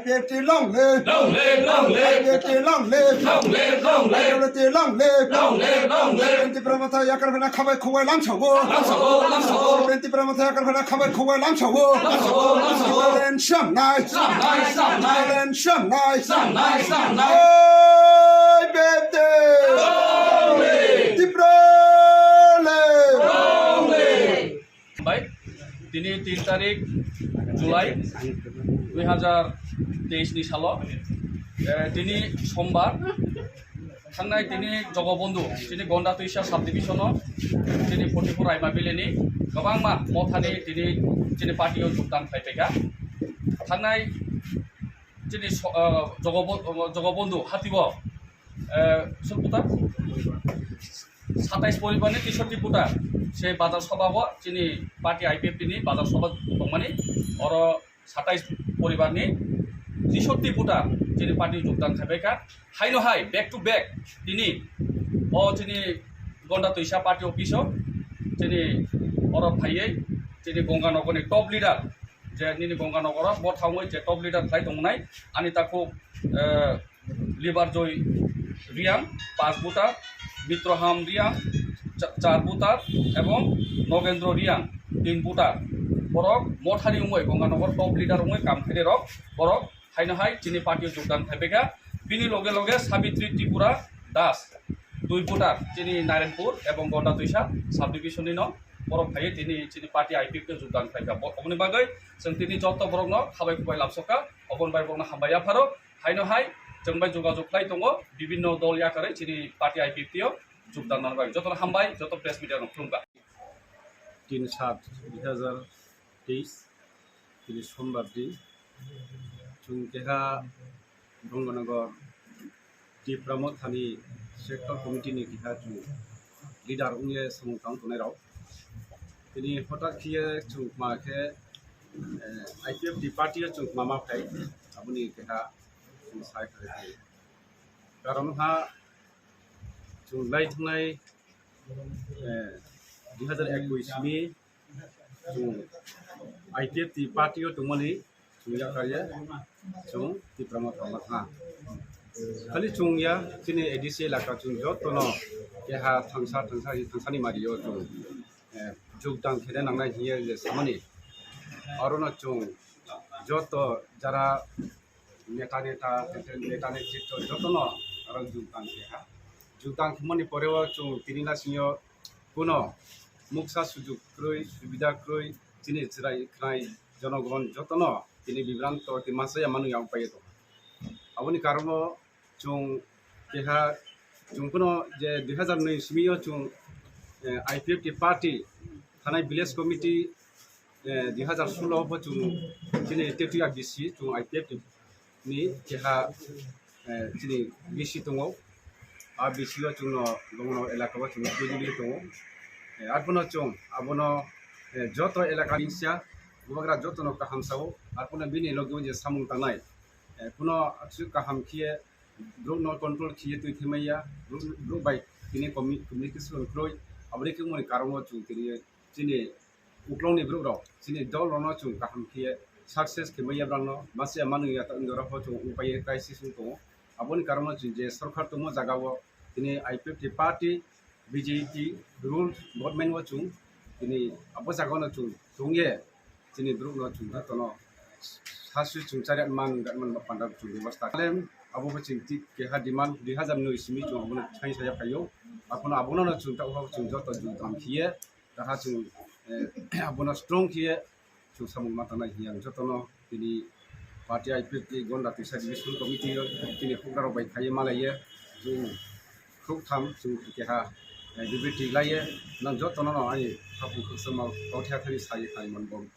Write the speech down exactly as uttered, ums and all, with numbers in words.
Long live! Long live, long live! Long live, long live! Long live, long live! Long live, long live! Tipra Motha yakar bena khabai khubai lamsao. Lamsao, lamsao. Tipra Motha yakar bena khabai khubai lamsao. Lamsao, lamsao. Len shamnai. Shamnai, shamnai. Len shamnai. Shamnai, shamnai. Oi bete. Long live! Tipra le. Long live! Bai, tini tin tarik July dui hajar teis ni salo, eh, tini sombar, thangnai tini Jogobondhu, tini Gonda Twisa subdivision o, tini forty four Raima Valley ni kwbangma mothani tini, tini party o jogdan khai paikha. Thangnai tini so-, eh, Jogobo-, Jogobondhu hati o, eh, Sulputa? Satais poribar ni teishoti voter se bazar sabha o chini party I P F T ni bazar sabha tongmani, oro satais poribar ni teishoti voter chini party jogdan khaibaikha. Haino hai back to back tini o chini Gonda Twisa party office o chini oro phaiwi chini Gonganagar ni top leader je nini Gonganagar o bo thangwi je top leader khlai tongnai ani takhuk, eh, Libarjoy Riang, pas voter, Mitroham Riang, cha-, char voter, ebong Nogendro Riang, tin voter. Borok mothani wngwi Gonganagar top leader wngwi kam khainai rok, borok haino hai chini party o jogdan khaibaikha. Bini loge loge Sabitri Tripura Das, dui voter, chini Narayanpur ebong Gonda Twisa subdivision ni no borok phaiwi tini chini party I P F T o jogdan khaikha. Bo-, oboni bagwi chwng tini joto borokno khabai khubai lamsokha, oboni bai borokno hambai yapharo. Haino hai chwng bai jogajog khlai tongo, bibinno dol yakarwi chini party I P F T o jogdan nani bagwi. Jotono hambai, joto press media rok khulumkha. Tin sat dui hajar teis, tini sombar din, chwng keha Gonganagar Tipra Mothani sector committee ni keha chwng leader wngye samung tang tongnai rok. Tini hothat khiye chwng ma khe, eh, I P F T party o chwng ma ma phai, aboni keha chwng sai khe. Karon ha chwng lai thangnai, eh, dui hajar ekui simi chwng I P F T party o tongmani chwng yakarya chwng Tipra Motha ma thang. Khali chwng ya chini A D C elaka chwng jotono keha thangsa thangsa hi thangsani mari o chwng, eh, jogdan khede nangnai hiye je samani. Orono chwng joto jara neta neta, neta netritwo jotono oro jogdan khe ha. Jogdan khemani pore o chwng tini na singyo kuno muksa sujuk kwrwi, subida kwrwi, chini chwrai khwnai jonogon jotono tini bibranto tini masa ya manu yang paye tongo. Aboni karono chwng keha chwng kuno je dui hajar nwi simi o chwng, eh, I P F T party thanai village committee, eh, dui hajar solo bo chwng chini Tetuya B C chwng I P F T ni keha, eh, chini B C tongo. A B C o chwngno bono elaka o chwngno tubuli tongo. Eh, arphuno chwng abono, eh, joto elaka ni sia bubagra jotono kaham sao, arphuno bini logi o je samung tangnai, eh, kuno aswk kaham khiye borokno control khiye twi themaiya, borok, borok bai tini commu-, communication kwrwi, aboni khe moni karongo chwng tini chini uklongni borok rok chini dol rokno chwng kaham khiye success khemaiya borokno masiya manwi ya ta wngya rokho chwng wngpaiya crisis wng tongo. Aboni karongo chwng je sorkar tongmo jaga o tini I P F T party B J P rule government o chwng tini abo jaga no chwng tongye chini borokno chwng jotono sasui chwng chari man man panda chwng bebostha khlai abo bo chwng twi keha demand dui hajar nwi simi chwng abono thai saya phaio. Abono abono chwng ta chwng joto jogdan khiye kaha chwng, eh, abono strong khiye chwng samung ma tangnai hiya jotono tini party I P F T Gonda Twisa Division Committee o tini hukdar rok bai khaiye malaiye chwng khuk tham chwng keha, eh, bibiti laiye nang jotono no ani khapung khuksa ma kauthai thani sai khai man bom.